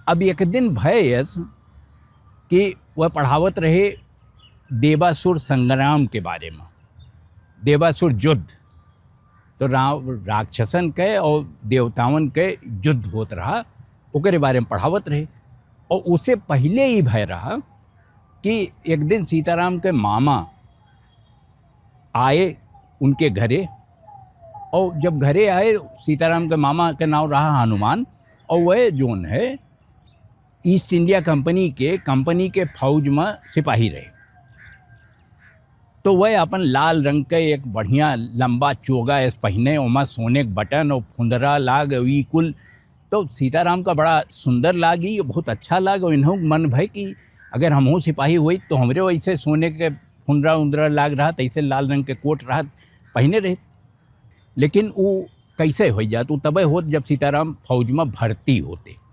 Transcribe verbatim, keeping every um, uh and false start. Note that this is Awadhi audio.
अब एक दिन भय यस कि वह पढ़ावत रहे देवासुर संग्राम के बारे में, देवासुर युद्ध। तो राव-, राक्षसन के और देवतावन के युद्ध होत रहा, ओकरे बारे में पढ़ावत रहे। और उसे पहिले ही भय रहा कि एक दिन सीताराम के मामा आए उनके घरे, और जब घरे आए, सीताराम के मामा के नाम रहा हनुमान, और वह जोन है ईस्ट इंडिया कंपनी के, कंपनी के फौज में सिपाही रहे। तो वह अपन लाल रंग के एक बढ़िया लंबा चोगा ऐस पहिने, ओमा सोने के बटन और फुंदरा लाग, ई कुल। तो सीताराम का बड़ा सुंदर लागी, बहुत अच्छा लाग, और इन्हों मन भय कि अगर हमहूँ सिपाही होई तो हमरे वैसे सोने के फुंदरा उंदरा लाग रहा, तैसे लाल रंग के कोट रहा, पहिने रहे। लेकिन उ कैसे हो जात? उ तबे होत जब सीताराम फौज में भर्ती होते।